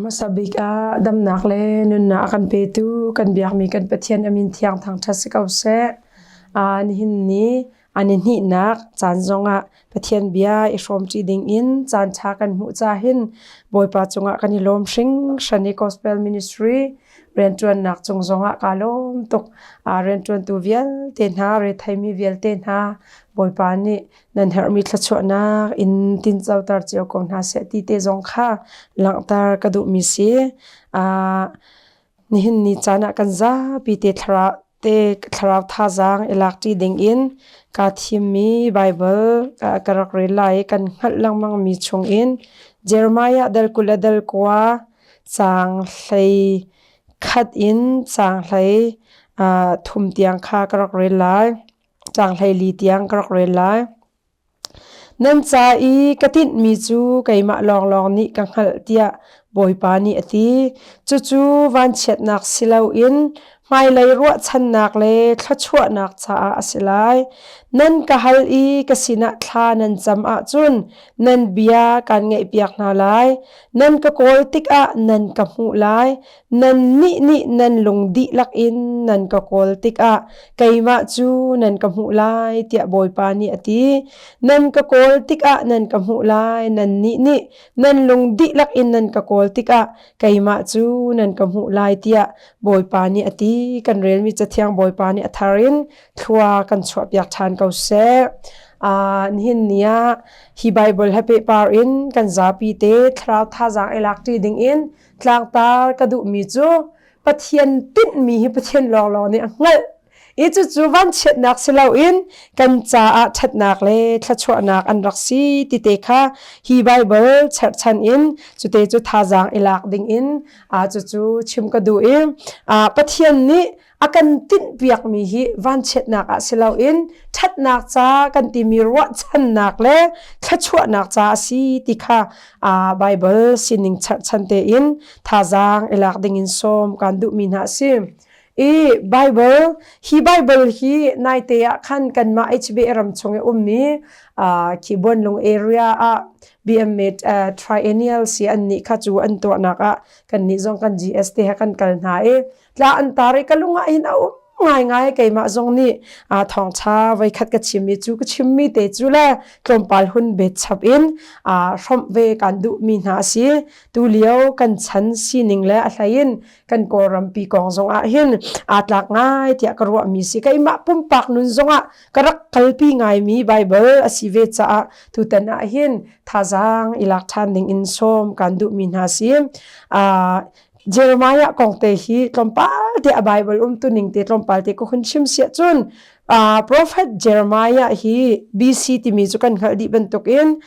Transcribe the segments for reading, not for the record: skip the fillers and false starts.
Hmasa bik ah damnak le nunnak a kan petu kan biakmi kan Pathian a min thiang thangṭhat si ko seh. Nihin ni an i hnihnak caan zongah Pathian bia i hrawmṭi dingin caan ṭha kan hmuh ca hin Bawipa cungah kan i lawm hringhran i Gospel Ministry rianṭuannak cung zongah kaa lawm tuk. Rianṭuantu vialte hna, retheimi vialte hna Bawipa nih nan herhmi thluachuahnak in tincoter cio ko hna seh ti te zong kha langhter ka duhmi si. Nihin ni caan ah kan zapi te thlarau te thlarau thazaang i lakṭi dingin kaa thimmi Baibal ka rak rel lai i kan hngalh lengmangmi chungin Jeremiah dal 20 le dal 9 caang 11 in caang 13 tiang kha ka rak rel lai. Caang 14 tiang ka rak rel lai. Nan ca i ka tinhmi cu keimah lawnglawng nih ka hngalh tiah Bawipa nih a ti. Cucu vanchiatnak si loin hmailei ruahchannak le thluachuahnak caah a si lai. Nan ka hal i ka sinah thla nan cam ahcun nan bia kaan ngaihpiak hna lai. Nan ka kawl tikah nan ka hmuh lai. Nannih nih nan lung dihlak in nan ka kawl tikah keimah cu nan ka hmuh lai, tiah Bawipa nih a ti. Nan ka kawl tikah nan ka hmuh lai. Nannih nih nan lung dihlak in nan ka kawl tikah keimah cu nan ka hmuh lai, tiah Bawipa nih a ti. Kan relmi Cathiang Bawipa nih a thar in thlua kan chuahpiak ṭhan ko seh. Nihin ni ah hi Baibal he pehpar in kan zapi te thlarau thazaang i lak ṭi dingin Tlangtar ka duhmi cu Pathian tinhmi hi Pathian lawnglawng nih a hngalh. I cucu vanchiatnak si loin kan caah ṭhatnak le thluachuahnak an rak si ti te kha hi Baibal cherhchan in cute cu thazaang i lak dingin cucu chim ka duh i Pathian nih a kan tinhpiakmi hi vanchiatnak ah si loin ṭhatnak ca kan timi ruahchannak le thluachuahnak ca a si ti kha Baibal sining cherhchan tein thazaang i lak dingin sawm kan duhmi hna a si. I Baibal hi Baibal hi naite ah khan kanmah HBA ram chung i ummi khi Buanlung area ah BMA Triennial si an nih kha cu an tuahnak ah kannih zong kan GS te he kan kal hna i tla an tar i ka lung ah hin a um ngaingai keimah zong nih thawngṭha voikhat ka chimmi cu ka chimmi te cu le tlawmpal hun bet chap in hrawmh ve kan duhmi hna a si tu lio kan chan sining le a hlei in kan kawlrampi kong zong ah hin aa tlak ngai tiah ka ruahmi si keimah pumpak nun zong ah ka rak kalpi ngaimi Bible a si ve caah tutan ah hin thazaang i lak ṭhan ding in sawm kan duhmi hna si Jeremiah kong te hi tlawmpal te a Bible umtuning te tlawmpal te ka hun chim siah cun Prophet Jeremiah hi BC timi cu kan hngalh dih bantukin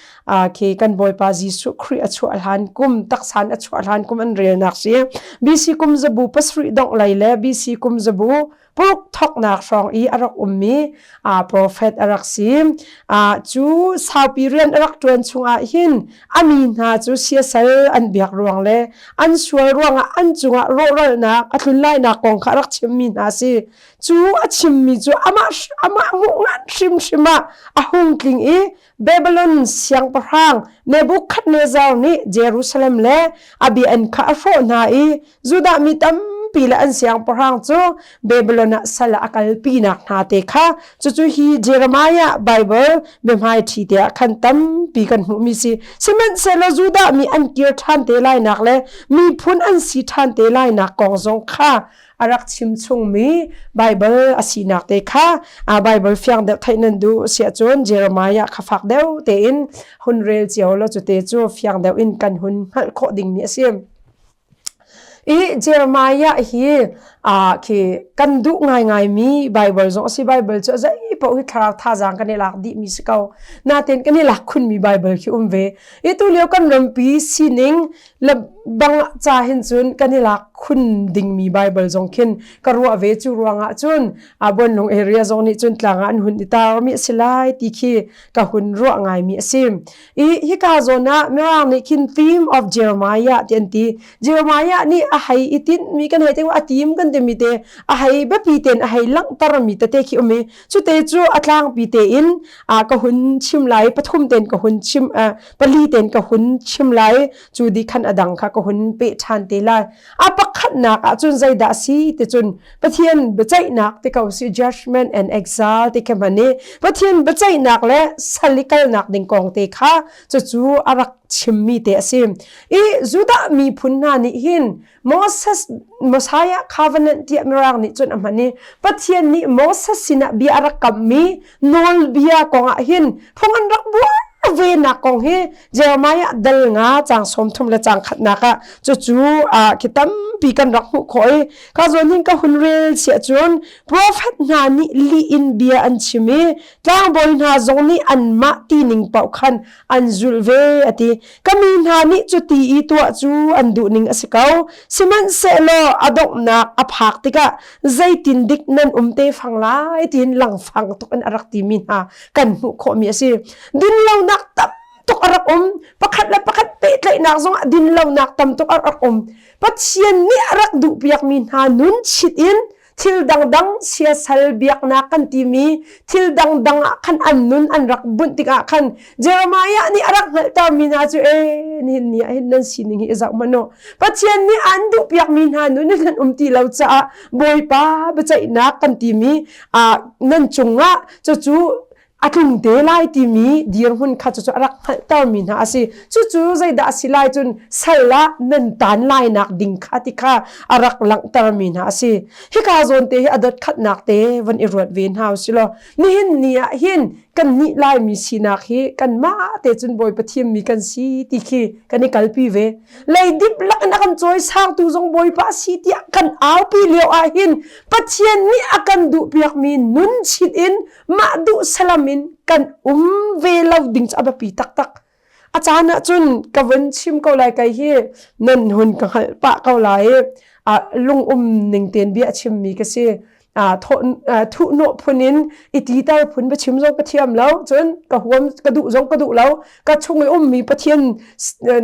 khi kan Bawipa Jesuh Khrih a chuah hlan kum taksan a chuah hlan kum an relnak si BC kum zabu pasarih dongh lei le BC kum zabu paruk thawknak hrawng i a rak ummi profet a rak si. Cu saupi rian a rak ṭuan chungah hin a mi hna cu siasal an biak ruang le an sual ruangah an cungah rawhralnak a tlun lainak kong kha a rak chimmi hna a si. Cu a chimmi cu amah amah hmuh ngan hrimhrim ah a hung tling i Babylon siangpahrang Nebuchadnezzar nih Jerusalem le a biakinn kha a hrawh hna i Judah mi tampi le an siangpahrang cu Babylon ah sal ah a kalpinak hna te kha cucu hi Jeremiah Bible biahmaiṭhi te ah khan tampi kan hmuhmi si. Sihmanhsehlaw Judah mi an kir ṭhan te lainak le miphun an si ṭhan te lainak kong zong kha a rak chim chungmi Bible a sinak te kha Bible fiang deuh theih nan duh siah cun Jeremiah kha fak deuh tein hun rel cio law cu te cu fiang deuh in kan hun hngalh khawh dingmi a si. I Jeremiah hi khi kan duh ngaingaimi Bible zong a si Bible cu a zei paoh hi thlarau thazaang kan i lak dihmi si ko. Nain kan i lak khunmi Bible khi um ve. I tu lio kan rampi sining le bang ca hin cun kan i lak khun dingmi Bible zong khin ka ruah ve cu ruangah cun a Buanlung area zong nih cun tlang ah an hun i tarmi a si lai ti khi ka hun ruah ngaimi a si. I hika zawn ah Mirang nih khin theme of Jeremiah ti an ti. Jeremiah nih a hei i tinhmi kan hei te a team kan timi te a hei biapi ten a hei langhtermi tete khi um i cute cu a tlangpi tein ka hun chim lai pathum ten ka hun chim pali ten ka hun chim lai cu di khan a dang kha ka hun pe ṭhan te lai. A pakhatnak ah cun zeidah a si ti cun Pathian biaceihnak ti ko si judgment and exile ti khi hman i Pathian biaceihnak le sal i kalnak ding kong te kha cucu a rak chimmi te a si. I Judah miphun hna nih hin Moses Messiah covenant tiah Mirang nih cun a hman i Pathian nih Moses sinah bia a rak kammi nawlbia kongah hin phung an rak buar ve nak kong hi Jeremiah dal nga cang 30 le cang khatnak ah cucu khi tampi kan rak hmuh khawh i ka zawn hin ka hun rel siah cun prophet hna nih lih in bia an chim i tlangbawi hna zong nih anmah tining paoh khan an zulh ve a ti. Ka mi hna nih cuti i tuah cu an duhning a si ko. Sihmanhsehlaw a donghnak a phak tikah zeitin dik nan um te fang lai tiin langfang tuk in a rak timi hna kan hmuh khawhmi a si. Dinlonak tam tuk a rak um. Pakhat le pakhat pehtlaihnak zongah dinlonak tam tuk a rak um. Pathian nih a rak duhpiakmi hna nun chit in thil dangdang siasal biaknak kan timi thil dangdang ah khan an nun an rak bunh tikah khan Jeremiah nih a rak hngalhtermi hna cu e nihin ni ah hin nan sining hi i zoh hmanh u Pathian nih an duhpiakmi hna nun in nan um ti lo caah Bawipa biaceihnak kan timi nan cungah cucu a tlung te lai timi dirhmun kha cucu a rak hngalhtermi hna a si. Cucu zeidah a si lai cun sal ah nan tan lainak ding kha ti kha a rak langhtermi hna a si. Hika zawn te hi a dot khatnak te von i ruat ve hna usih law nihin ni ah hin kannih Laimi sinak hi kanmah te cun Bawipa thimmi kan si ti khi kan i kalpi ve. Leidip lak in a kan cawisangtu zong Bawipa a si tiah kan aupi lio ah hin Pathian nih a kan duhpiakmi nun chit in mah duh salam in kan um ve lo ding cu a biapi taktak. A caan ah cun ka vun chim ko lai kai hi nan hun ka hngalh pah ko lai i lung um ning tein bia a chimmi ka si. Thuhnawh phun in i titar phun biachim zong ka thiam lo cun ka huam ka duh zong ka duh lo ka chung i ummi Pathian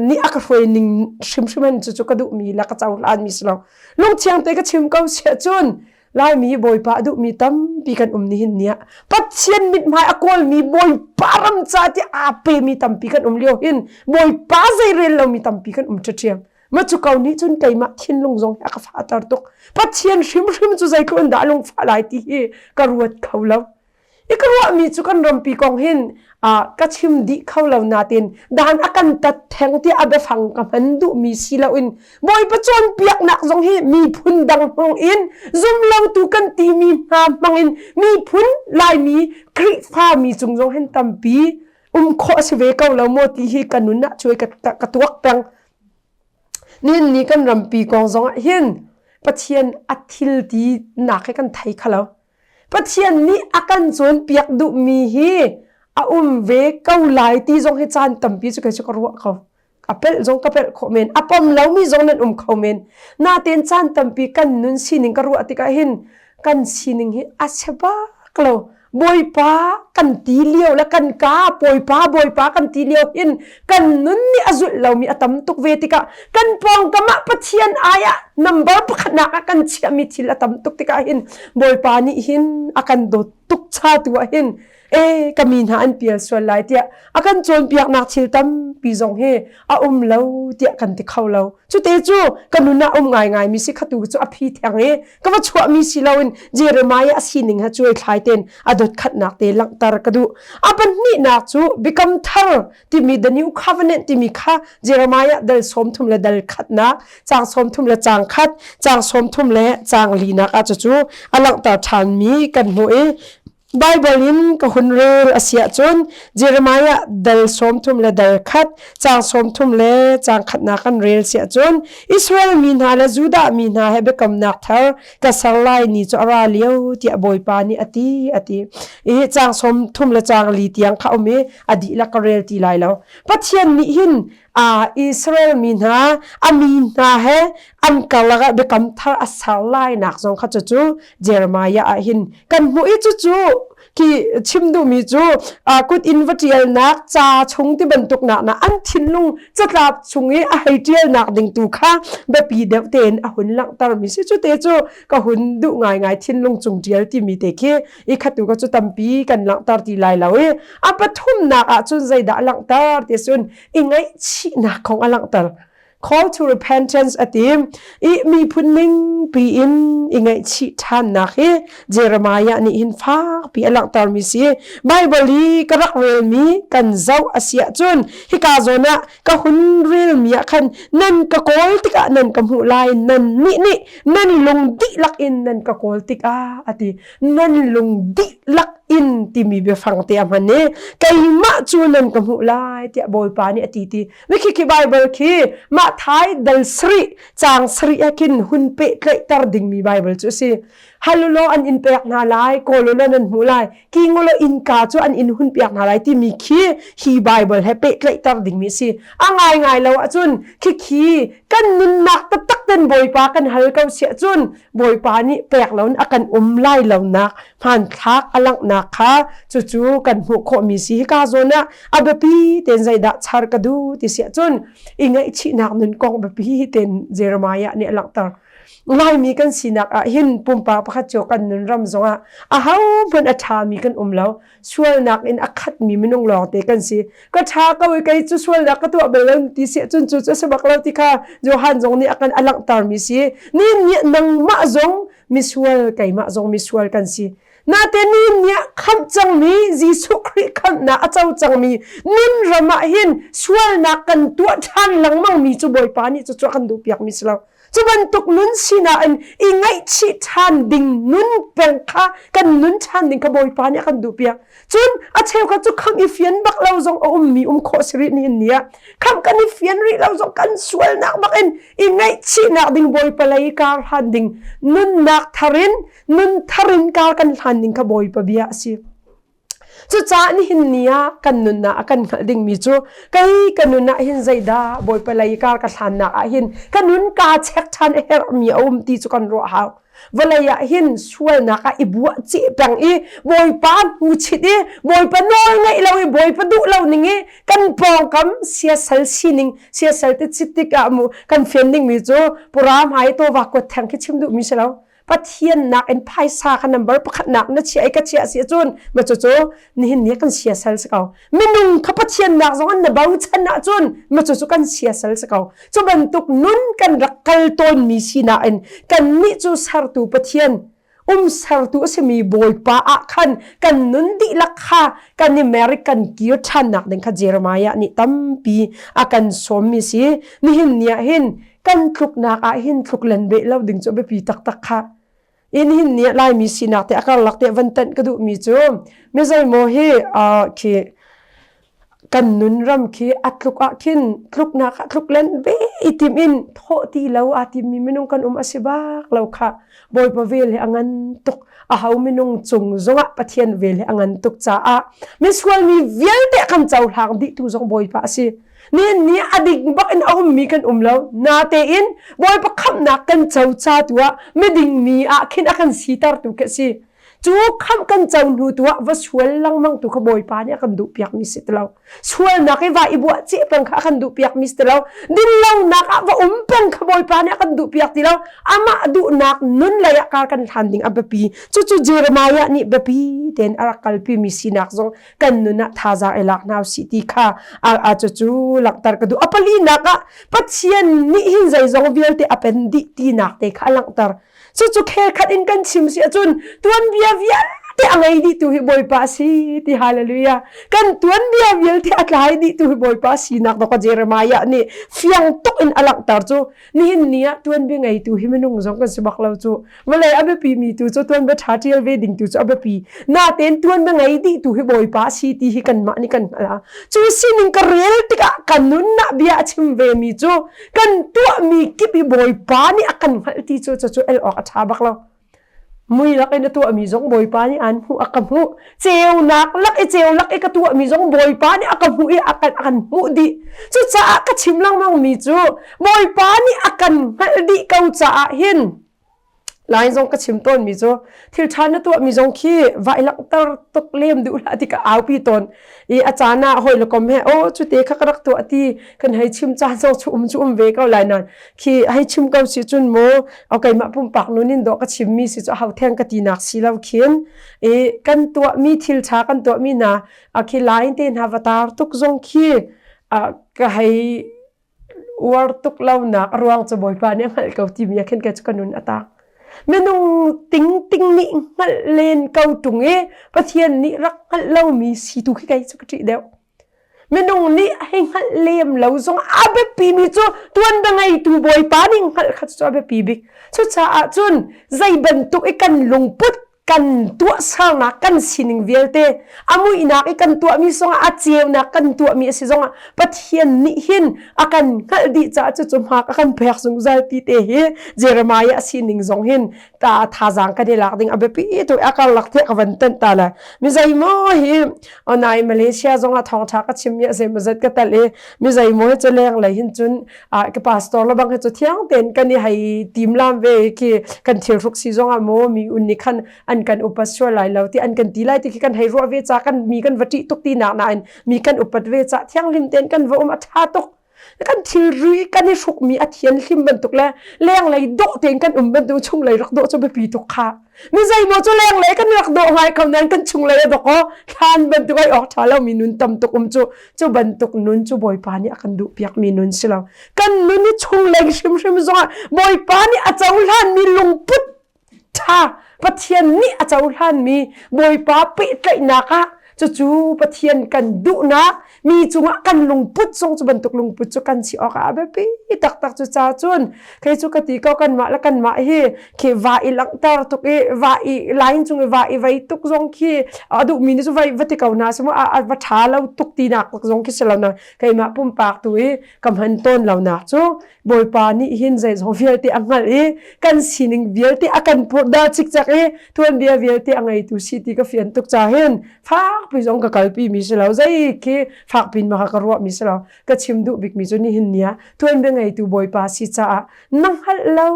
nih a ka hruai ning hrimhrim in cucu ka duhmi le ka cohlanmi si lo lungthiang te ka chim ko siah cun Laimi Bawipa a duhmi tampi kan um nihin ni ah Pathian mithmai a kawlmi Bawipa ram ca ti aa pemi tampi kan um lio hin Bawipa zeirel lomi tampi kan um ṭhiam. Ma cu ko nih cun keimah thinlung zong hi a ka fahter tuk. Pathian hrimhrim cu zeitluk in dah lungfah lai ti hi ka ruat kho lo. I ka ruahmi cu kan rampi kong hin ka chim dih kho lo natin dan a kan tat theng tiah a biafang ka hman duhmi si loin Bawipa cawnpiaknak zong hi miphun dang hmang in zumlotu kan timi hna hmang in miphun Laimi Khrihfa mi cung zong hin tampi um khawh a si ve ko lo maw ti hi ka nun ah cuai ka, ka tuak peng. Nihin ni kan rampi kong zong ah hin Pathian a thil ti nak hi kan thei kha lo. Pathian nih a kan cawnpiak duhmi hi a um ve ko lai ti zong hi caan tampi cu kei cu ka ruah ko. A pelh zong ka pelh khawh men, a pom lomi zong nan um kho men. Natein caan tampi kan nun sining ka ruah tikah hin kan sining hi a chia bak lo. Bawipa kan ti lio le kan ka Bawipa Bawipa kan ti lio hin kan nun nih a zulh lomi a tam tuk ve tikah kan pawngkam ah Pathian ai ah number pakhatnak ah kan chiahmi thil a tam tuk tikah hin Bawipa nih hin a kan dawt tuk cha tu ah hin e ka mi hna an pial sual lai tiah a kan cawnpiaknak thil tampi zong hi a um lo tiah kan ti kho lo cute cu ka nun ah um ngaingai mi si khatu cu a phi theng i ka va chuahmi si loin Jeremiah a sining ha cuai thlai ten a dot khatnak te langhter ka duh a pahnihnak cu Biakam Thar timi the new covenant timi kha Jeremiah dal 30 le dal khatnak caang 30 le caang khat caang 30 le caang linak ah cucu a langhter ṭhanmi kan hmuh i Baibal in ka hun rel a si ahcun Jeremiah dal 30 le dal khat, caang 30 le caang khatnak kan rel si ahcun Israel mi hna le Judah mi hna he biakamnak thar ka ser lai ni cu a ra lio tiah Bawipa nih a ti a ti. I caang 30 le caang li tiang kha um i a dihlak ka rel ti lai lo. Pathian nih hin Israel mi hna a mi hna he an karlak ah biakam thar a ser lainak zong kha cucu Jeremiah ah hin kan hmuh i cucu. Khi chim duhmi cu kut in va ṭialnak ca chung ti bantuk nak na an thinlung catlap chung i a hei ṭialnak ding tu kha biapi deuh tein a hun langhtermi si. Cu te cu ka hun duh ngaingai thinlung cung ṭial timi te khi i khatu ka cu tampi kan langhter ti lai lo i a pathumnak ah cun zeidah a langhter ti cun i ngaihchihnak kong a langhter. Call to repentance a ti. I miphun ning piin i ngaihchih ṭhannak hi Jeremiah nih hin fakpi a langhtermi si. Bible i ka rak relmi kan zoh a si ahcun hika zawn ah ka hun relmi ah khan nan ka kawl tikah nan ka hmuh lai nan nih nih nan lung dihlak in nan ka kawl tikah a ti. Nan lung dihlak in timi biafang te a hman i keimah cu nan ka hmuh lai tiah Bawipa nih a ti ti. Mikhi khi Bible khi mah thai dal sarih caang sarih ah khin hun pehtlaihter dingmi Bible cu a si. Halulo an in pek hna lai, kawlulo nan hmuh lai, kingulo innka cu an in hun piak hna lai timi khi hi Bible he pehtlaihter dingmi a si. A ngaingai lo ahcun khikhi kan nunnak taktak ten Bawipa kan hal ko siah cun Bawipa nih pek loin a kan um lai lonak hmanthlak a langhnak kha cucu kan hmuh khawhmi si. Hika zawn ah a biapi tein zeidah char ka duh ti siah cun i ngaihchihnak nun kong biapi tein Jeremiah nih a langhter. Laimi kan sinak ah hin pumpak pakhat cio kan nun ram zongah ahohmanh a ṭhami kan um lo. Sualnak in a khatmi minung lawngte kan si. Ka ṭha ko i kei cu sualnak ka tuah bal lo ti siah cun cu cu a si bak lo ti kha Johan zong nih a kan a langhtermi si. Ni nih nangmah zong misual keimah zong misual kan si. Natein nih khamh cangmi Jesuh Khrih khamhnak a co cangmi nun ram ah hin sualnak kan tuah ṭhan lengmangmi cu Bawipa nih cucu a kan duhpiakmi si lo. Cu bantuk nun sinak in i ngaihchih ṭhan ding nun peng kha kan nun ṭhan ding kha Bawipa nih a kan duhpiak. Cun a cheukhat cu khamh i fian bak lo zong a ummi um khawh si rih nihin ni ah. Khamh kan i fian rih lo zong kan sualnak bak in i ngaihchihnak ding Bawipa lei kar hlan ding nunnak thar in nun thar in kar kan hlan ding kha Bawipa bia a si. Cucaah nihin ni ah kan nunnak a kan hngalh dingmi cu kei ka nun ah hin zeidah Bawipa lei kar ka hlannak ah hin ka nun kaa chek ṭhan a herhmi a um ti cu kan ruah hau. Vawlei ah hin sualnak ah i buah cih peng i Bawipa hnuchit i Bawipa nawl ngaih lo i Bawipa duh lo ning i kan pawngkam siasal sining siasal te chit tikah mu kan fian dingmi cu pura hmai tawva kuat theng khi chim duhmi si lo. Pathian nak in phaisa kha number pakhat nak na chia i ka chia si ahcun ma cucu nihin ni kan siasal si ko minung kha Pathian nak zong an na bochan ahcun ma cucu kan siasal si ko cu bantuk nun kan rak kal tawn mi sinak in kan nih cu sertu Pathian um sertu a simi Bawipa ah khan kan nun dihlak kha kan i mer kan kir ṭhan nak ding kha Jeremiah nih tampi a kan sawm mi si nihin ni ah hin kan tluknak ah hin tluk len beh lo ding cu biapi taktak kha in hin nih laimi sinak te a karlak te van tanh ka duh mi cu mi zeimaw hi khi kan nun ram khi a tluk ah khin tluknak ah tluk len ve i tim in thawh ti lo aa tim mi minung kan um a si bak lo kha bawipa vel hi a ngan tuk a ho minung cung zongah pathian vel hi a ngan tuk caah misual mi vialte kan cohlang dih tu zong bawipa a si Nihin ni a dik bak in a ummi kan um lo. Natein Bawipa khamhnak kan co ca tu ah miding mi ah khin a kan siter tu khi a si. Cu khamh kan co hnu tu ah va sual lengmang tu kha Bawipa nih a kan duh piakmi si ti lo. Sualnak i va i buah ceh peng kha a kan duh piakmi si ti lo. Dinlonak ah va um peng kha Bawipa nih a kan duh piak ti lo. Amah duhnak nun lei ah kar kan hlan ding a biapi. Cucu Jeremiah nih biapi tein a rak kalpi mi sinak zong kan nun ah thazaang i lak hna usih ti kha a cucu langhter ka duh. A palinak ah Pathian nih hin zeizong vialte a pen dih tinak te kha a langhter. Cucu khel khat in kan chim si ahcun tuanbia vialte a ngei dih tu hi Bawipa a si ti hallelujah. Kan tuanbia vialte a tlai dih tu hi Bawipa sinak dawk Jeremiah nih fiang tuk in a langhter cu nihin ni ah tuanbia ngeitu hi minung zong kan si bak lo cu vawlei a biapi mi tu cu tuanbia ṭha ṭial ve ding tu cu a biapi natein tuanbia ngei dih tu hi bawipa a si ti hi kanmah nih kan hngalh a cu sining ka rel tikah kan nunnak bia a chim ve mi cu kan tuahmi kip hi bawipa nih a kan hngalh ti cu cu el awk a ṭha bak lo Mui lak in a tuahmi zong Bawipa nih aan hmuh a ka hmuh. Ceunak lak i ceu lak i ka tuahmi zong Bawipa nih a ka hmuh i a kan, a kan hmuh dih. Cucaah ka chim lengmang mi cu Bawipa nih a kan hngalh dih ko caah hin. Lai zong ka chim tawnmi cu thil ṭha na tuahmi zong khi va i langhter tuk lem duh hlah ti ka aupi tawn. I a caan ah hawi le kom he oh cute kha ka rak tuah ti kan hei chim caan zong cu um cu um ve ko lai nain khi hei chim ko si cun mu o keimah pumpak nun in dawh ka chimmi si cu hau theng ka tinak si lo khin i kan tuahmi thil ṭha kan tuahmi hna a khi lai te hna va tar tuk zong khi ka hei uar tuk lonak a ruang cu Bawipa nih a hngalh ko timi ah khin kei cu ka nun a tang. Minung tingting nih hngalh len ko ṭung i Pathian nih rak hngalh lomi si tu khi kei cu ka ṭih deuh. Minung nih hei hngalh lem lo zong a biapimi cu tuanbia ngeitu Bawipa nih hngalh kha cu a biapi bik. Cucaah cun zei bantuk i kan lungput kan tuahsernak kan sining vialte a muihnak i kan tuahmi zongah a ceunak kan tuahmi a si zongah Pathian nih hin a kan hngalh dih caah cucu hmak a kan pek zungzal ti te hi Jeremiah a sining zong hin ta thazaang kan i lak ding a biapi tuk a karlak the ka van tanh ta la mi zeimaw hi onai Malaysia zongah thawngtha ka chim mi a zeimawzat ka tal i mi zeimaw hi cu leng lei hin cun ah ka pastor le bang hi cu thiang tein kan i hei tim lam ve khi kan thil hruk si zong ah maw mi un nih khan an kan upat sual lai lo ti an kan ti lai ti khi kan hei ruah ve ca kan mi kan va ṭih tuk ti nak nain mi kan upat ve ca thianghlim tein kan va um a ṭha tuk kan thilri kan i hrukmi a thian hlim bantuk le lenglei dawh tein kan um bantuk chunglei rak dawh cu biapi tuk kha mi zeimaw cu lenglei kan rak dawh ngai ko nain kan chunglei a dawk aw thlan bantuk ai awk ṭha lomi nun tam tuk um cu cu bantuk nun cu Bawipa nih a kan duhpiakmi nun si lo kan nun i chunglei hrimhrim zongah Bawipa nih a cohlanmi lungput ṭha Pathian nih a cohlanmi Bawipa pehtlaihnak ah cucu Pathian kan duhnak mi cungah kan lungput zong cu bantuk lungput cu kan si awk ah a biapi taktak cu ca cun kei cu ka ti ko kanmah le kanmah hi khi va i langhter tuk i va i line cung i va i vei tuk zong khi a duhmi nih cu vai va ti ko hna si mu a va ṭha lo tuk tinak zong khi si lo na keimah pumpak tu i ka hman tawn lo nak cu Bawipa nih hin zeizong vialte a hngalh i kan sining vialte a kan purhdah cikcek i tuanbia vialte a ngeitu si ti ka fian tuk ca hin fakpi zong ka kalpi mi si lo zei khi fakpi in ma ka ruah mi si lo ka chim duh bik mi cu nihin ni ah tuanbia ngeitu Bawipa si caah na hngalh lo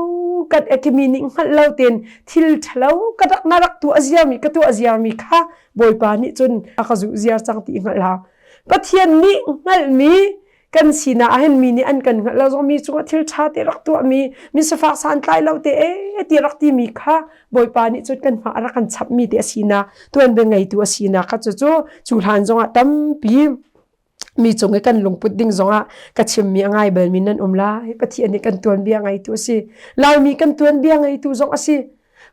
kan ekimi nih hngalh lo ten thil ṭhalo ka rak na rak tuah ziar mi ka tuah ziar mi kha Bawipa nih cun a ka zuh ziar cang ti hngalh hau Pathian nih hngalhmi kan sinak ah hin mi nih an kan hngalh lo zong mi cungah thil ṭha te rak tuahmi mi sifak santlai lo te e ti rak timi kha Bawipa nih cun kan hma a rak kan chapmi te a sinak tuanbia ngeitu a sinak kha cu cu cu hlan zongah tampi mi cung i kan lungput ding zongah ka chimmi a ngai balmi nan um lai Pathian nih kan tuanbia ngeitu a si Laimi kan tuanbia ngeitu zong a si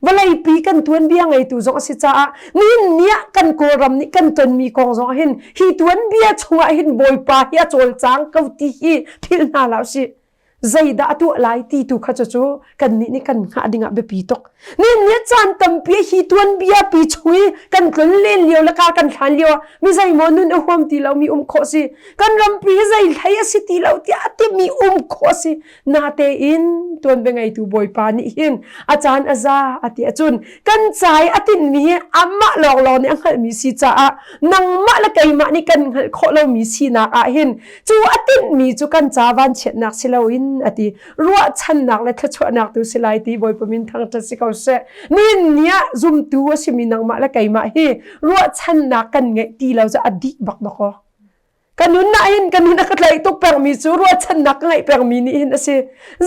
vawleipi kan tuanbia ngeitu zong a si caah nihin ni ah kan Kawlram nih kan tonmi kong zong hin hi tuanbia chungah hin Bawipa hi a cawlcang ko ti hi philh hna hlah usih zeidah a tuah lai ti tu kha cucu kannih nih kan hngah dingah biapi tuk nihin ni caan tampi hi tuanbia pi chung i kan tlon len lio le kar kan hlan lio ah mi zeimaw nun a huam ti lomi um khawh si kan rampi hi zei hlei a si ti lo tiah a timi um khawh si Natein tuanbia ngeitu Bawipa nih hin a caan a za a ti ahcun kan ca i a tinhmi hi amah lawnglawng nih a hngalhmi si caah nangmah le keimah nih kan hngalh khawh lomi sinak ah hin cu a tinhmi cu kan ca vanchiatnak si loin a ti ruahchannak le thluachuahnak tu si lai ti Bawipa min thangṭhat si ko seh. Nihin ni ah zumtu a simi nangmah le keimah hi ruahchannak kan ngeih ti lo cu a dih bak dakaw. Ka nun ah hin ka nun a ka tlaih tuk pengmi cu ruahchannak ka ngeih pengmi nih hin a si.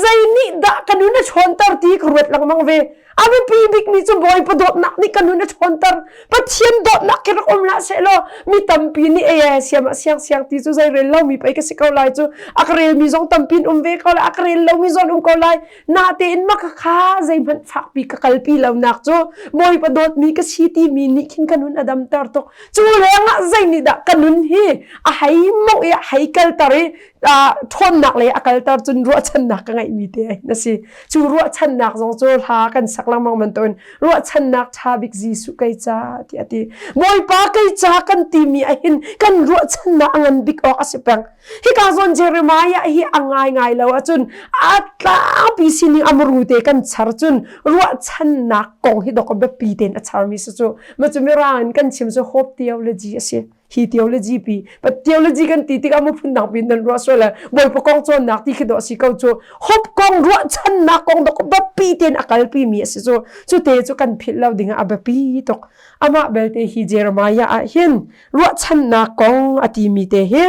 Zei nih dah ka nun a ṭhawnter ti ka ruat lengmang ve. A biapi bikmi cu Bawipa dawtnak nih ka nun a ṭhawnter. Pathian dawtnak khi rak um hlah sehlaw mi tampi nih ei siam ah siang siang ti cu zei rel lomi pei ka si ko lai cu. A ka relmi zong tampi in um ve ko lai, a ka rel lomi zong um ko lai. Natein maka kha zeihmanh fakpi ka kalpi lonak cu Bawipa dawtmi ka si timi nih khin ka nun a damter tuk. Cu lengah zei nih dah ka nun hi a hei mongh i a hei kalter i ṭhawnnak lei a kalter cun ruahchannak ka ngeihmi te na si. Cu ruahchannak zong cu hla kan sak lengmang bantukin ruahchannak ṭha bik Jesuh kei ca tiah a ti. Bawipa kei ca kan timi ahhin kan ruahchannak a ngan bik awk a si peng. Hika zawn Jeremiah hi a ngaingai lo ahcun a tlangpi sining a muru te kan char cun ruahchannak kong hi dok biapi tein a charmi si cu. Ma cu mirang in kan chim cu hope theology a si. Hi theology pi but theology kan ti tikah mu phun dang pin nan ruah sual le Bawipa kong cawnnak ti khi dawh si ko cu. Hope kong ruahchannak kong dok biapi tein a kalpi mi a si cu. Cu te cu kan philh lo ding ah a biapi tuk. Amah belte hi Jeremiah ah hin ruahchannak kong a timi te hi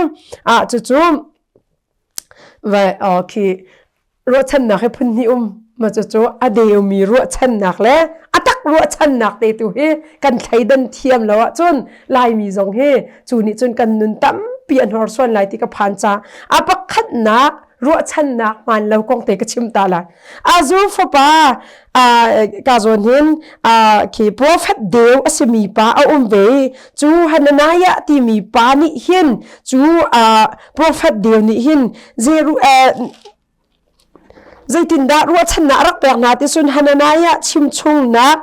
ah cucu va khi ruahchannak hi phun hnih um ma cucu a deumi ruahchannak le a tak ruahchannak te tu hi kan thleidan thiam lo ahcun Laimi zong hi cu nih cun kan nun tampi a hnorsuan lai ti ka phan ca a pakhatnak ruahchannak hmaan lo kong te ka chim ta lai. Azur fapa ka zawn hin khi prophet deu a simi pa a um ve cu Hananiah timi pa nih hin cu prophet deu nih hin Zeru zeitindah ruahchannak rak pek hna ti sun Hananiah chimchungnak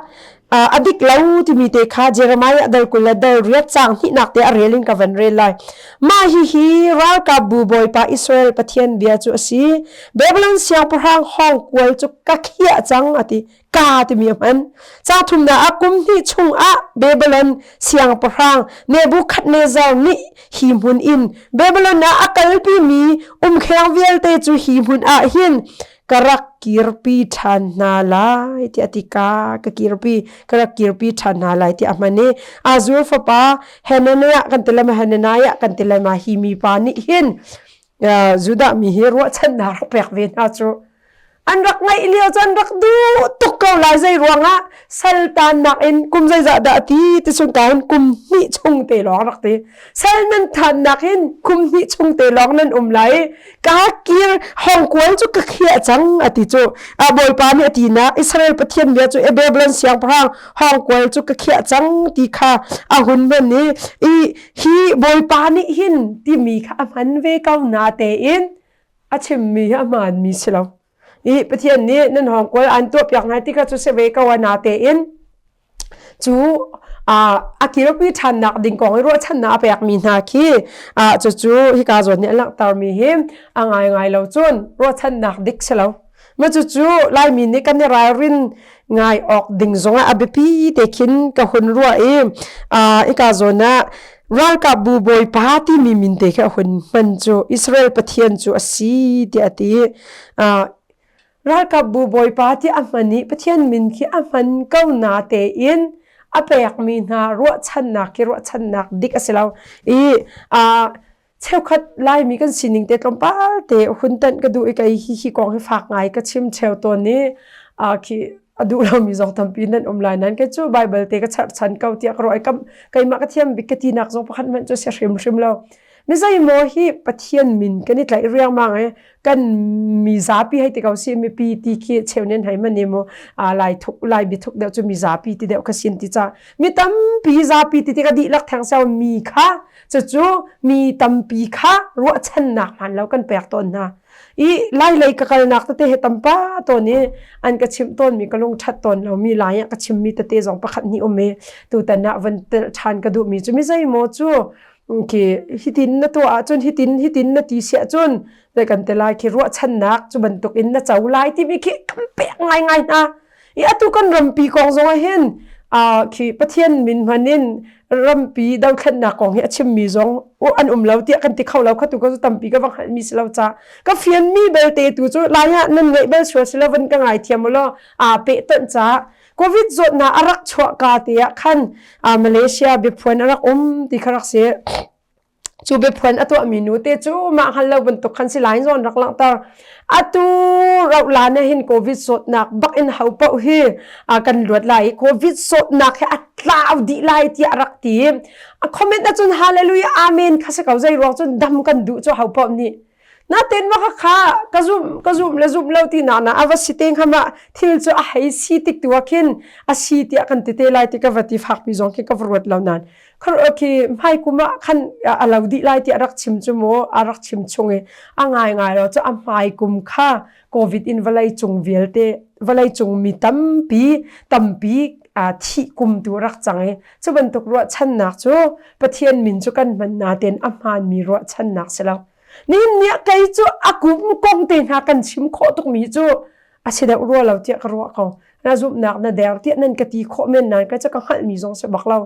a dik lo timi te kha Jeremiah dal 20 le dal riat caang hnihnak te a rel in ka van rel lai. Mah hihi ralkapbu Bawipa Israel Pathian bia cu a si. Babylon siangpahrang hawngkual cu ka khiah cang a ti. Ka timi a hman. Caang thumnak ah kum hnih chung ah Babylon siangpahrang Nebuchadnezzar nih hi hmun in Babylon ah a kalpimi umkheng vialte cu hi hmun ah hin ka rak kirpi ṭhan hna lai tiah a ti ka ka kirpi ka rak kirpi ṭhan hna lai tiah a hman i Azur fapa Hananiah kan ti lema Hananiah kan ti lema hi mi pa nih hin Judah mi hi ruahchannak rak pek ve hna cu an rak ngaih lio cu an rak duh tuk ko lai zei ruangah saltannak in kum zeizah dah ti ti sung ka hin kum hnih chung te lawng rak ti sal nan thannak hin kum hnih chung te lawng nan um lai ka kir hongkual cu ka khiah cang a ti cu a bawipa nih a ti nak Israel Pathian bia cu Babylon siangpahrang hongkual cu ka khiah cang ti kha a hun hman i i hi bawipa nih hin timi kha a hman ve ko na tein a chimmi hi a hmaanmi si lo i Pathian nih nan hongkual an tuahpiak hna ti kha cu si ve ko a na tein Cu a kirpi ṭhannak ding kong i ruahchannak a pekmi hna khi cucu hika zawn nih a langhtermi hi a ngaingai lo cun ruahchannak dik si lo. Mah cucu Laimi nih kan i ralrin ngai awk ding zongah a biapi te khin ka hun ruah i hika zawn ah ralkapbu bawipa timi min te khi a hun hman cu Israel Pathian cu a si tiah a ti. Ralkapbu bawipa ti a hman i Pathian min khi a hman ko na tein a pekmi hna ruahchannak khi ruahchannak dik a si lo. I cheukhat Laimi kan sining te tlawmpal te hun tanh ka duh i kei hi hi kong hi fak ngai ka chim cheu tawn i khi a duh lomi zong tampi nan um lai nan kei cu Bible te ka cherhchan ko tiah ka ruah i keimah ka thiam bik ka tinak zong pakhat hmanh cu si hrimhrim lo. Mi zeimaw hi Pathian min kan i tlaih riangmang i kan mizapi hei ti ko si mipi ti khi cheu nen hei mani mu lai thuk lai bi thuk deuh cu mizapi ti deuh kha sin ti ca mi tampi zapi ti ti ka dihlak theng seo mi kha cucu mi tampi kha ruahchannak hman lo kan pek tawn hna i lai lei ka kalnak tete he tampa tawn i an ka chimh tawn mi ka lung that tawn lo mi lai ah ka chim mi tete zong pakhat hnih um i tutan ah van tel ṭhan ka duh mi cu mi zeimaw cu khi hitin na tuah ahcun hitin hitin na ti si ahcun zei kan ti lai khi ruahchannak cu bantuk in na co lai timi khi kan pek ngaingai hna i atu kan rampi kong zong ah hin khi Pathian min hman in rampi dothlennak kong hi a chimmi zong an um lo tiah kan ti kho lo kha tu ka tampi ka va hngalhmi si lo ca ka fianmi belte tu cu lai ah nan ngeih bal sual si lo van ka ngai thiam u law aa peh tonh ca Covid zawtnak a rak chuahka te ah khan Malaysia biaphuan a rak um ti kha rak si. Cu biaphuan a tuahmi nu te cu mah hngal lo bantuk khan si lai zawn rak langhter. Atu rauh na hin Covid zawtnak bak in ho paoh hi kan luat lai i Covid zawtnak hi a tlau dih lai tiah a rak ti. A comment ahcun hallelujah amen kha si ko zei ruang cun dam kan duh cu ho paoh nih. Natin maka kha ka zum ka zum le zum lo ti na na ava si te hnga ma thil cu a hei si tik tu ah khin a si tiah kan ti te lai ti ka va ti fak pi zong khi ka va ruat lo nan khar khi hmai kum ah khan a lo dih lai ti a rak chim cu mu a rak chim chung i a ngai ngai lo cu a hmai kum kha covid in vawlei cung vialte vawlei cung mi tampi tampi a thih kum tu rak cang i cu bantuk ruahchannak cu Pathian min cu kan hman natein a hmaanmi ruahchannak si lo Nihin ni ah kei cu a kum kong te hna kan chim khawh tukmi cu a si deuh rua lo tiah ka ruah ko. Na zumhnak na der tiah nan ka ti khawh men nain kei cu ka hngalhmi zong si bak lo.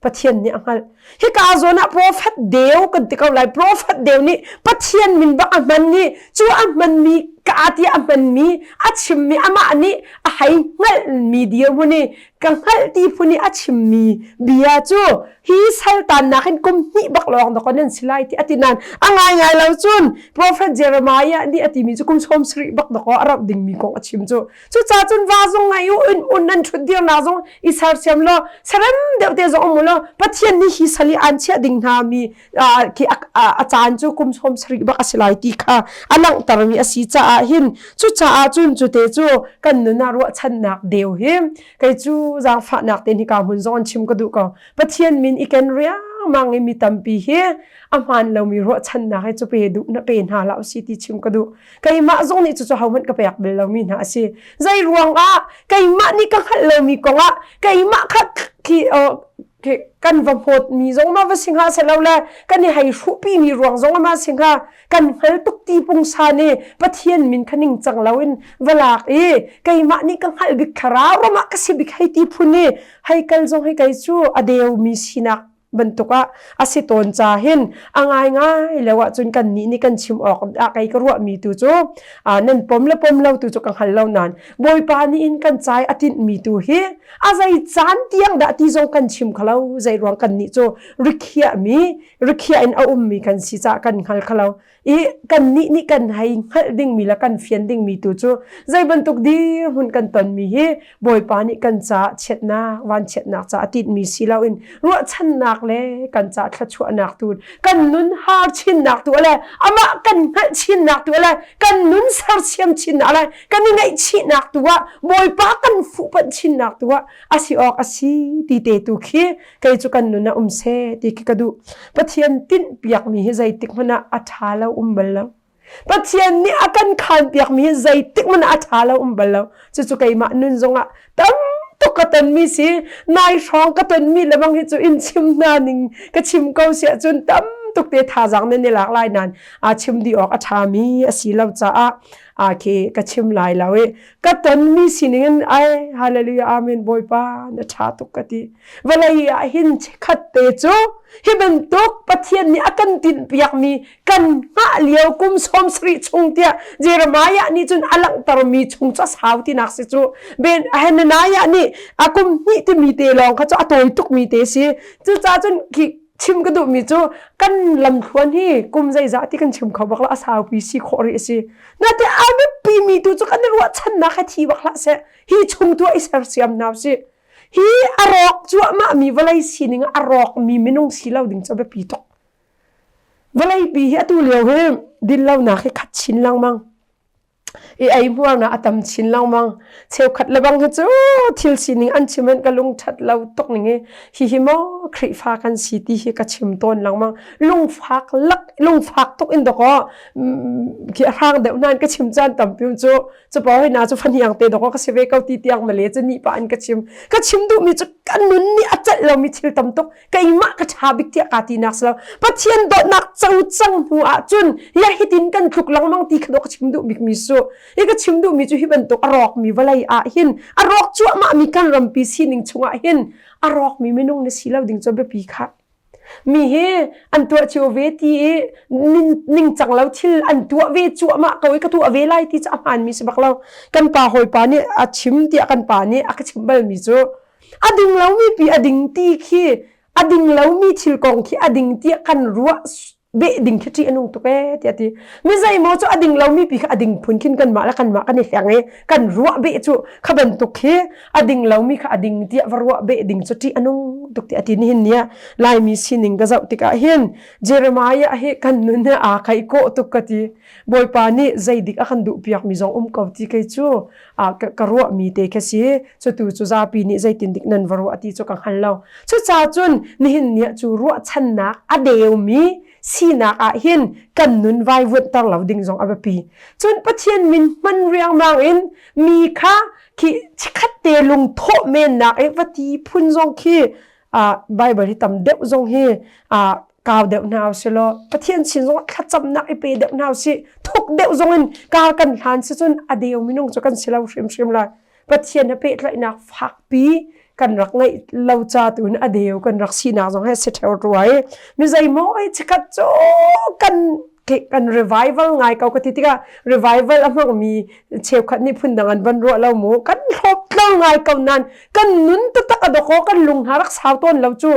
Pathian nih a hngalh. Hika zawn ah prophet deu kan ti ko lai. Prophet deu nih Pathian min bak a hman i cu a hmanmi ka ti a hmanmi a chimmi amah nih a hei hngalhmi dirhmun i ka hngalh ti phun i a chimmi bia cu hi saltannak in kum hnih bak lawng dawk nan si lai ti a ti nain a ngaingai lo cun Prophet Jeremiah nih a timi cu kum 70 bak dawk a rauh dingmi kong a chim cu. Cucaah cun va zong ngai u in un nan ṭhut dirnak zong i sersiam law serem deuh te zong um u law Pathian nih hi sal i aan chiah ding hna mi khi a caan cu kum 70 bak a si lai ti kha a langhtermi a si caah hin cucaah cun cu te cu kan nun ah ruahchannak deu hi kei cu zaangfahnak te hika hmun zong an chim ka duh ko. Pathian min i ken riangmang i mi tampi hi a hmaan lomi ruahchannak hi cu pe duh na pe hna hlah usih ti chim ka duh. Keimah zong nih cucu hohmanh ka pek bal lomi hna a si. Zei ruangah keimah nih ka hngalh lomi kongah keimah kha khi kan va hmawtmi zong ma va si hnga selo le kan i hei hruhpimi ruang zong ma si hnga kan hngal tuk ti pungsan i Pathian min kha ningcang loin va lak i keimah nih ka hngalh bik thlarau ram ah ka si bik hei ti phun i hei kal zong hei kei cu a deumi sinak bantuk ah a si tawn ca hin a ngaingai lo ahcun kan nih nih kan chim awk ah kei ka ruahmi tu cu nan pom le pom lo tu cu ka hngal lo nain Bawipa nih in kan cai a tinhmi tu hi a zei caan tiang dah ti zong kan chim khalo zei ruang kan nih cu rikhiahmi rikhiah in a ummi kan si caah kan hngal khalo i kannih nih kan hei hngalh dingmi le kan fian dingmi tu cu zei bantuk dirhmun kan tonmi hi Bawipa nih kan caah chiatnak vanchiatnak caah a tinhmi si loin ruahchannak le kan caah thluachuahnak tu kan nun har chinnak tu le amah kan hngalh chinnak tu le kan nun sersiam chinnak le kan i ngaihchihnak tu ah Bawipa kan fuhpanh chinnak tu ah a si awk a si ti te tu khi kei cu kan nun ah um seh ti khi ka duh. Pathian tinhpiakmi hi zeitik hmanh ah a ṭha lo um bal lo. Pathian nih a kan khaanpiakmi hi zeitik hmanh ah a ṭha lo um bal lo. Cucu keimah nun zongah tam tuk ka tonmi si. Nai hrawng ka tonmi lebang hi cu in chim hna ning ka chim ko si ahcun tam tuk te thazaang nan i lak lai nain aa chim dih awk a ṭhami a si lo caah aa khi ka chim lai lo i ka tonmi sining in ai hallelujah amen bawipa na ṭha tuk ka ti vawlei ah hin khat te cu hi bantuk Pathian nih a kan tinhpiakmi kan hngah lio kum 70 chung tiah Jeremiah nih cun a langhtermi chung cu a sau tinak si cu Ben Hananiah nih a kum hnih timi te lawng kha cu a tawi tukmi te si cucaah cun khi chim ka duhmi cu kan lamthluan hi kum zeizah ti kan chim kho bak lo a saupi si khawh rih a si nate a biapi mi tu cu kan i ruahchannak he thi bak hlah seh hi chung tu ah i sersiam hna usih Hi a rawk cuahmahmi vawlei sining ah a rawkmi minung si lo ding cu a biapi tuk. Vawleipi hi atu lio hi dinlonak hi khat chin lengmang. I eihmuarnak a tam chin lengmang. Cheukhat le bang hi cu thil sining an chim in ka lung ṭhat lo tuk ning i hihi maw Khrihfa kan si ti hi ka chim tawn lengmang. Lungfak lak lungfak tuk in dawkaw khi a hrang deuh nain ka chim caan tampi cu Cupa hoi na cu fahniang te dawk ka si ve ko ti tiang male cu ni pa in ka chim. Ka chim duhmi cu ka nun nih a celh lomi thil tam tuk. Keimah ka ṭha bik tiah kaa ti nak si lo. Pathian dawtnak co cang hnu ah cun ya hitin kan tluk lengmang ti kha ka chim duh bikmi su. Hi ka chim duhmi cu hi bantuk a rawkmi vawlei ah hin a rawk cuahmahmi kan rampi sining chungah hin a rawkmi minung na si lo ding cu biapi kha. Mi hi an tuah cio ve ti i ningcang lo thil an tuah ve cuahmah ko i ka tuah ve lai ti cu a hmaanmi si bak lo. Kan pa hawipa nih a chim tiah kan pa nih a ka chimh balmi cu a ding lomi pi a ding ti khi a ding lomi thil kong khi a ding tiah kan ruah beh ding khi ṭih a nung tuk ee tiah a ti. Mi zeimaw cu a ding lomi pi kha a ding phun khin kanmah le kanmah kan i hleng i kan ruah beh cu kha bantuk khi a ding lomi kha a ding tiah va ruah beh ding cu ṭih a nung tuk tiah a ti. Nihin ni ah Laimi sining ka zoh tikah hin Jeremiah hi kan nun he aa khaih kawh tuk ka ti. Bawipa nih zeidik a kan duhpiakmi zong um ko ti kei cu ka ruahmi te khi si. Cutu cu zapi nih zeitindik nan va ruah ti cu ka hngal lo. Cucaah cun nihin ni ah cu ruahchannak a deumi sinak ah hin kan nun vaivuanhter lo ding zong a biapi. Cun Pathian min hman riangmang in mi kha khi chikkhat te lungthawh mennak i va ti phun zong khi Bible hi tam deuh zong hi kau deuh hna usih law Pathian sin zong thlacamnak i pe deuh hna usih thuk deuh zong in kar kan hlan si cun a deu minung cu kan si lo hrimhrim lai. Pathian he pehtlaihnak fakpi. kan rak ngeih lo ca tu in a deu kan rak sinak zong he si theo rua i mi zeimaw ai chikat cu kan kan revival ngai ko ka ti tikah revival a hmangmi cheukhat nih phundang an van ruah lo mu kan hlawp tlo ngai ko nan kan nun taktak a doko kan lung hna rak sau tawn lo cu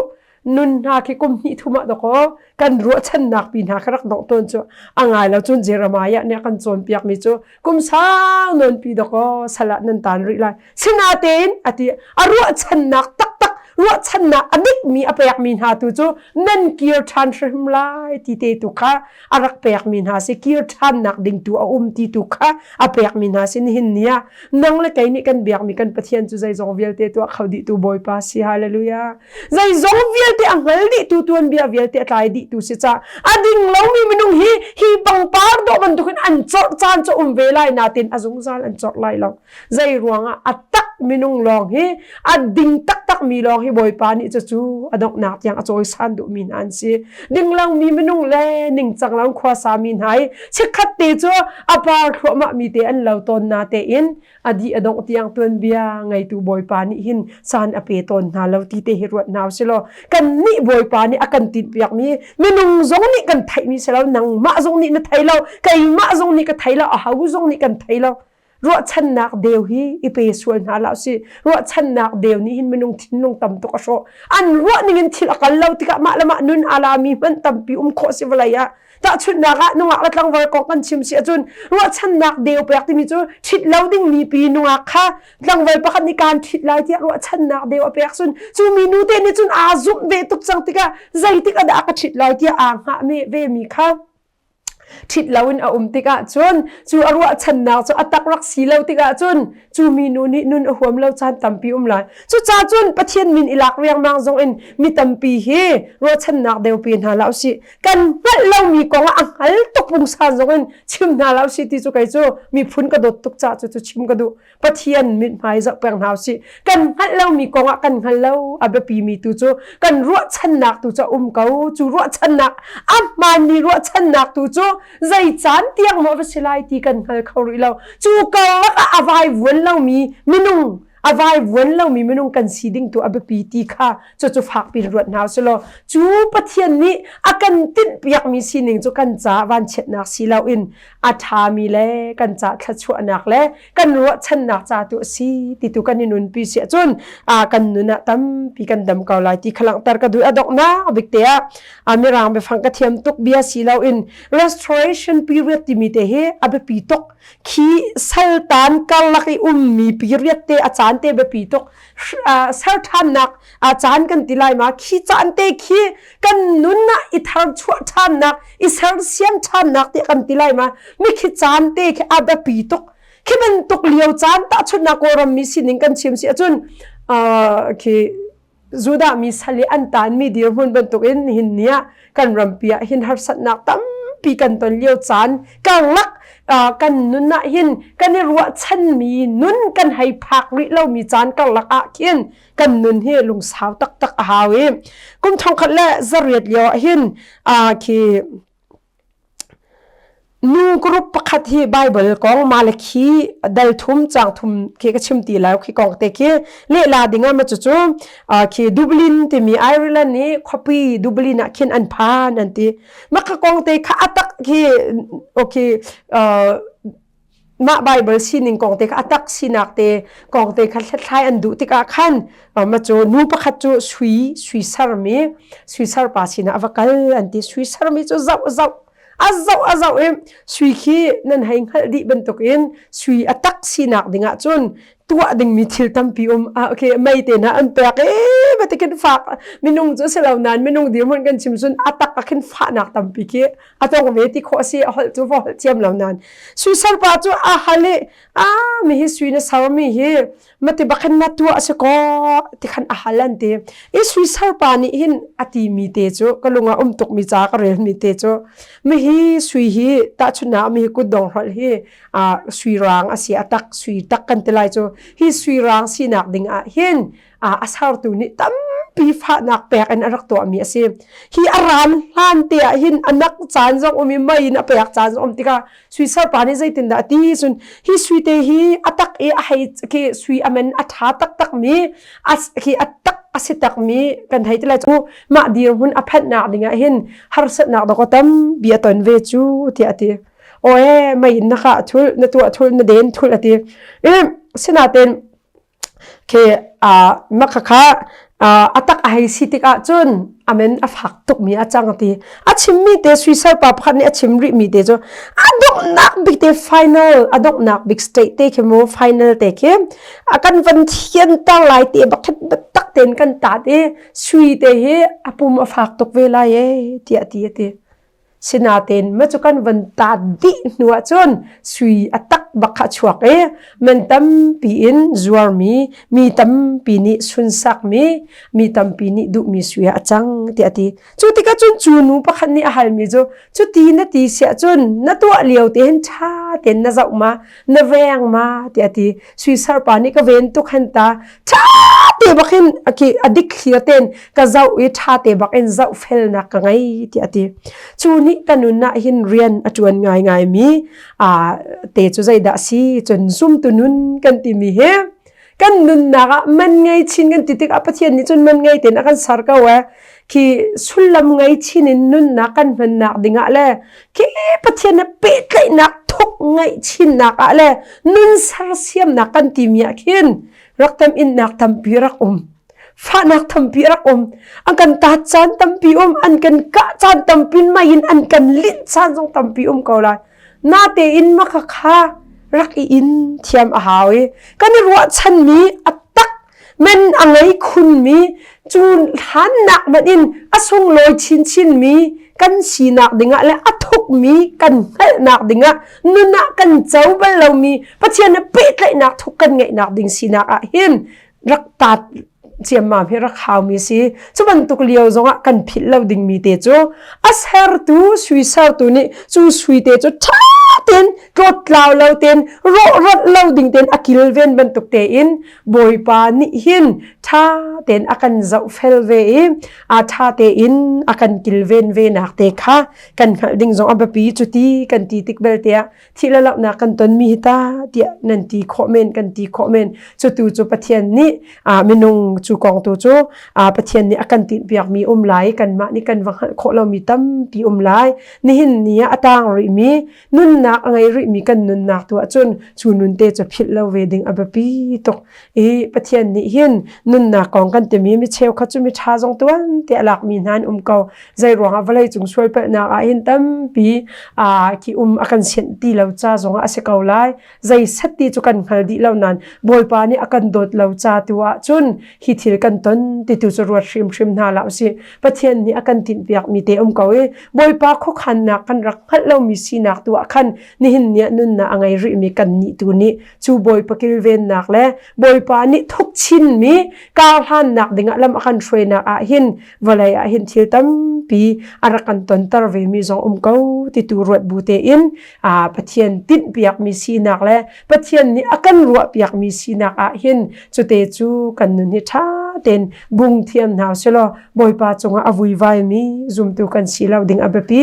nun hna khi kum hnih thum ah doko kan ruahchannak pi hna kha rak dongh tawn cu a ngai lo cun Jeremiah nih a kan cawnpiak mi cu kum sau nawn pi doko salah nan tan rih lai sinatein ati a ruahchannak taktak ruahchannak a dikmi a pekmi hna tu cu nan kir ṭhan hrim lai ti te tu kha a rak pekmi hna si kir ṭhannak ding tu a um ti tu kha a pekmi hna si nihin ni ah nang le kei nih kan biakmi kan Pathian cu zeizong vialte tuah kho dih tu Bawipa si hallelujah zeizong vialte a hngal dih tu tuanbia vialte a tlai dih tu si ca a ding lomi minung hi hi pangpar dawh bantukin an corh caan cu um ve lai natin a zungzal an corh lai lo zei ruangah a tak minung lawng hi a ding taktak mi lawng hi Bawipa nih cucu a donghnak tiang a cawisan duhmi hna an si ding lomi minung le ningcang lo khuasa mi hna hi chikkhat te cu a par thluahmah mi te an lo tawn na tein a dih a dongh tiang tuanbia ngeitu Bawipa nih hin caan a pe tawn hna lo ti te hi ruat hna usih kan nih Bawipa nih a kan tinhpiak mi minung zong nih kan theih mi si lo nangmah zong nih na thei lo keimah zong nih ka thei lo aho zong nih kan thei lo ruahchannak deu hi i pe sual hna hlah usih ruahchannak deu nih hin minung thinlung tam tuk a hrawh an ruah ning in thil a kal lo tikah mah le mah nun aa lami hmanh tampi um khawh si vawlei ah tahchunhnak ah nungak le tlangval kong kan chim si ahcun ruahchannak deu pek timi cu ṭhit lo ding mi pi nungak kha tlangval pakhat nih kaan ṭhit lai tiah ruahchannak deu a pek cun cu mi nu te nih cun aa zumh ve tuk cang tikah zeitik ah dah a ka ṭhit lai tiah aa hngah ve mi kha ṭhit loin a um tikah cun cu a ruahchannak cu a tak rak si lo tikah cun cu minu nih nun a huam lo caan tampi um lai. Cucaah cun Pathian min i lak riangmang zong in mi tampi hi ruahchannak deupi hna hlah usih. Kan hngalh lomi kong ah a hngal tuk pungsan zong in chim hna hlah usih ti cu kei cu miphun ka dawt tuk caah cu cu chim ka duh. Pathian mithmai zoh peng hna usih. Kan hngalh lomi kong ah kan hngal lo a biapimi tu cu kan ruahchannak tu cu a um ko. Cu ruahchannak a hmaanmi ruahchannak tu cu zei caan tiang maw va si lai ti kan hngal kho rih lo. Cu karlak ah a vaivuan lomi minung a vaivuan lomi minung kan si ding tu a biapi ti kha cucu fakpi in ruat hna usih law cu Pathian nih a kan tinhpiakmi sining cu kan caah vanchiatnak si loin a ṭhami le kan ca thluachuahnak le kan ruahchannak ca tu a si ti tu kan i nunpi si ahcun kan nun ah tampi kan dam ko lai ti kha langhter ka duh a donghnak bik te ah mirang biafang ka thiam tuk bia si loin restoration period timi te hi a biapi tuk khi saltan karlak i ummi period te a caan te biapi tuk ser ṭhannak a caan kan ti lai ma khi caan te khi kan nun ah i tharchuah ṭhannak i sersiam ṭhannak ti kan ti lai ma mi khi caan te khi a biapi tuk khi bantuk lio caan tahchunhnak kawlram mi sining kan chim si ahcun khi Judah mi sal i an taanmi dirhmun bantukin nihin ni ah kan rampi ah hin harsatnak tampi kan ton lio caan karlak kan nun ah hin kan i ruahchanmi nun kan hei phak rih lomi caan karlak ah khin kan nun hi lungsau taktak a hau i kum thongkhat le zariat lio ah hin khi Nu group pakhat hi Bible kong Malakhi dal thum cang thum khi ka chim ti lai khi kong te khi lehla ding ah ma cucu khi Dublin timi Ireland i khuapi Dublin ah khin an phan an ti mah kha kong te kha atak khi okay mah Bible sining kong te kha a tak sinak te kong te kha hlathlai an duh tikah khan ma cu nu pakhat cu sui sui sermi sui ser pa sinah a va kal an ti sui sermi cu zoh zoh a zoh a zoh i sui khi nan hei hngalh dih bantukin sui a tak sinak dingah cun tuah dingmi thil tampi um ah okay mei te hna an pek e batikin fak minung cu si lo nain minung dirhmun kan chim cun a tak a khin fahnak tampi khi a tong ve ti khawh si a holh cu va holh thiam lo nain sui sarpa cu a hal i a mi hi sui na sar mi hi mati bakhin na tuah si ko ti khan a hal an ti i sui sarpa nih hin a ti mi te cu ka lung ah um tuk mi ca ka rel mi te cu mi hi sui hi tahchunhnak mi hi kutdong hrolh hi a sui rang a si a tak sui tak kan ti lai cu hi sui rang sinak ding ah hin a sartu nih tampi. tampi fahnak pek in a rak tuahmi a si. Hi a ran hlan te ah hin a nak caan zong um i mei in a pek caan zong um tikah sui sarpa nih zeitindah a ti cun hi sui te hi a tak i a hei khi sui a men a ṭha taktak mi a khi a tak a si tak mi kan hei ti lai cu mah dirhmun a phanhnak dingah hin harsatnak dawk a tampi a ton ve cu tiah a ti. Aw ee mei in na kah thul na tuah thul na den thul a ti. I sinain Khi mah khakha a tak a hei si tikah cun a men a fak tukmi a cang ti. A chimmi te suisal pa pakhat nih a chim rihmi te cu a donghnak bik te final a donghnak bik state te khi mu final te khi a kan van thianter lai te bak tak tein kan tat i sui te hi a pum a fak tuk ve lai e tiah ti a ti. Sinain mah cu kan van taat dih hnu ahcun sui a tak bak kha a chuak i man tampi in zuarmi, mi tampi nih sunsakmi, mi tampi nih duhmi sui ah a cang tiah a ti. Cu tikah cun cu nu pakhat nih a halmi cu cuti na ti siah cun na tuah lio te hin ṭha tein na zoh ma, na veng ma tiah a ti. Sui sarpa nih ka ven tuk hen ta ṭha te bak hin a dik thlir tein ka zoh i ṭha te bak in zohfelnak ka ngei tiah a ti. Cu nih ka nun ah hin rian a ṭuan ngaingai mi te cu zeidah a si cun zumtu nun kan timi hi kan nunnak ah man ngei chin kan ti tikah Pathian nih cun man ngei tein a kan ser ko ee. Khi sullam ngei chin in nunnak kan hmannak dingah le khi Pathian he pehtlaihnak thuk ngeih chinnak ah le nun sersiamnak kan timi ah khin rak tam innak tampi rak um. Fahnak tampi rak um. An kan taat caan tampi um, an kan kah caan tampi mai in an kan linh caan zong tampi um ko lai. Natein maka kha rak i in thiam a hau i kan i ruahchanmi a tak men a ngei khunmi cu hlannak hmanh in a sunglawi chinchinmi kan sinak dingah le a thukmi kan hngalhnak dingah nun ah kan co bal lomi Pathian he pehtlaihnak thuk kan ngeihnak ding sinak ah hin rak taat ciammam hi rak haumi si. Cu bantuk lio zongah kan philh lo dingmi te cu a sertu sui sertu nih cu sui te cu ṭha tein tlawttlau lo tein rawhrat lo ding tein a kilven bantuk tein Bawipa nih hin ṭha tein a kan zohfel ve i a ṭha tein a kan kilven ve nak te kha kan hngalh ding zong a biapi cu ti kan ti tik belte ah thih le lohnak kan tonmi hi ta tiah nan ti khawh men kan ti khawh men cu tu cu Pathian nih minung cu kong tu cu Pathian nih a kan tinhpiakmi um lai kanmah nih kan va hngalh khawh lomi tampi um lai nihin ni ah a tang rihmi nunnak a ngei rihmi kan nunnak tu ahcun cu nun te cu philh lo ve ding a biapi tuk i Pathian nih hin nunnak kong kan timi mi cheukhat cu mi ṭha zong tuan te a lakmi hna an um ko zei ruangah vawlei cung sualpalhnak ah hin tampi khi um a kan sianh ti lo ca zongah a si ko lai zei set ti cu kan hngal dih lo nain Bawipa nih a kan dawt lo ca tu ah cun hi thil kan ton ti tu cu ruat hrimhrim hna la usih Pathian nih a kan tinhpiak mi te um ko i Bawipa khuakhannak kan rak hngalh lomi sinak tu ah khan nihin ni ah nunnak a ngei rihmi kan nih tu nih cu Bawipa kilvennak le Bawipa nih thuk chinmi karhlannak dingah lam a kan hruainak ah hin vawlei ah hin thil tampi a rak kan tonter ve mi zong um ko ti tu ruat bu tein Pathian tinhpiak mi sinak le Pathian nih a kan ruahpiak mi sinak ah hin cute cu kan nun hi ṭha tein bung thiam hna selaw Bawipa cungah a vuivai mi zumtu kan si lo ding a biapi.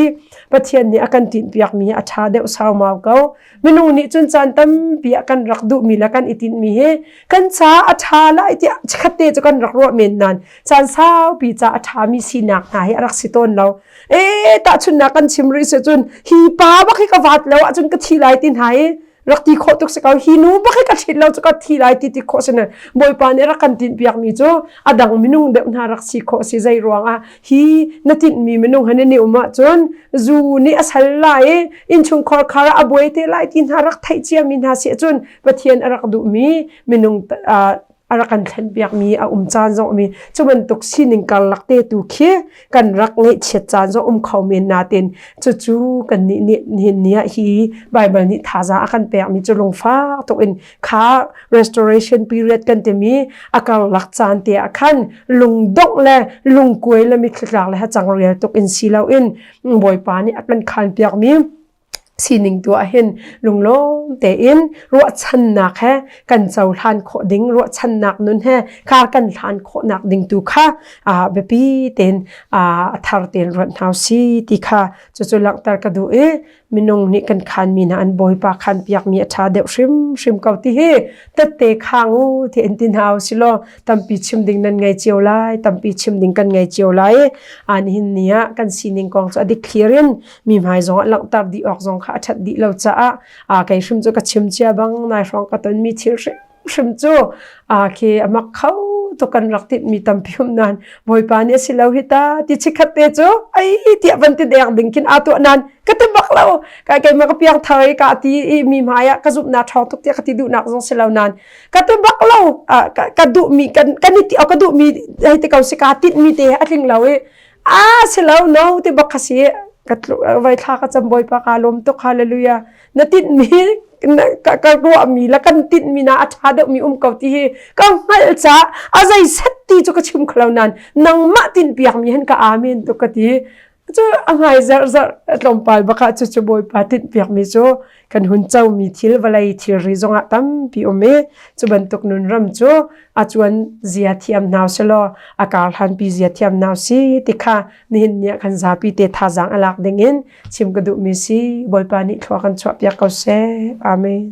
Pathian nih a kan tinhpiak mi a ṭha deuh saumau ko. Minung nih cun caan tampi ah kan rak duhmi le kan i tinhmi hi kan ca a ṭha lai tiah chikkhat te cu kan rak ruah men nain caan saupi ca a ṭhami sinak hna hi a rak si tawn lo. Ee tahchunhnak kan chim rih si cun hi pa bak hi ka vat lo ahcun ka thi lai ti hna i rak ti khawh tuk si ko hi nu bak hi ka ṭhit lo cu ka thi lai ti ti khawh si na Bawipa nih rak kan tinhpiak mi cu a dang minung deuh hna rak si khawh si zei ruangah hi na tinhmi minung han i um ahcun zu nih a sal lai i innchungkhar khar ah a buai te lai ti hna rak theih ciami hna si ahcun Pathian a rak duhmi minung a rak kan thlenpiakmi a um caan zong mi cu bantuk sining karlak te tu khi kan rak ngaihchiat caan zong um kho men natin cucu kan nih nih nihin ni ah hi Bible nih thazaang a kan pekmi cu lungfak tuk in kha restoration period kan timi a karlak caan te ah khan lungdongh le lungkuai le mitthli tlak le hacang rial tuk in si loin Bawipa nih a kan khan piakmi. Sining tu ah hin lunglawm tein ruahchannak he kan cohlan khawh ding ruahchannak nun he kar kan hlan khawhnak ding tu kha biapi tein a thar tein ruat hna si ti kha cucu langhter ka duh i minung nih kan khanmi hna an bawipa khan piakmi a ṭha deuh hrimhrim ko ti hi tette khang u ti in ti hna usilaw tampi chim ding nan ngei cio lai tampi chim ding kan ngei cio lai an hin ni ah kan sining kong cu a dik thlir in mi hmai zong ah langhter dih awk zong kha a ṭhat dih lo caah kei hrim cu ka chim cia bang nai hrawng ka tonmi thil hrim hrim cu khi a mak kho tuk kan rak tinhmi tampi um nan bawipa nih a si lo hi ta ti chikhat te cu ai tiah van ti deng ding khin aa tuah nan ka ti bak lo ka keimah ka piang thar i ka ti i mi hmai ah ka zumhnak ṭhawng tuk tiah ka ti duhnak zong si lo nan ka ti bak lo ka duhmi kan kan i ti ka duhmi hei ti ko si ka tinhmi te a tling lo i a si lo no ti bak ka si ka vai thla ka cam bawipa ka lawm tuk hallelujah na tinhmi ka ka ruahmi le kan tinhmi na a ṭha deuhmi um ko ti hi ka hngalh ca a zei set ti cu ka chim kho lo nan nangmah tinhpiakmi hin ka amen tuk ka ti cu a hmai zarh zarh tlawmpal baka cu cu bawipa tinhpiakmi cu kan hun comi thil vawlei thilri zongah tampi um i cu bantuk nun ram cu a cuan zia thiam hna selaw a kar hlanpi zia thiam hna si ti kha nihin ni ah kan zapi te thazaang a lak ding in chim ka duhmi si Bawipa nih thlua kan chuah piak ko seh. Amen.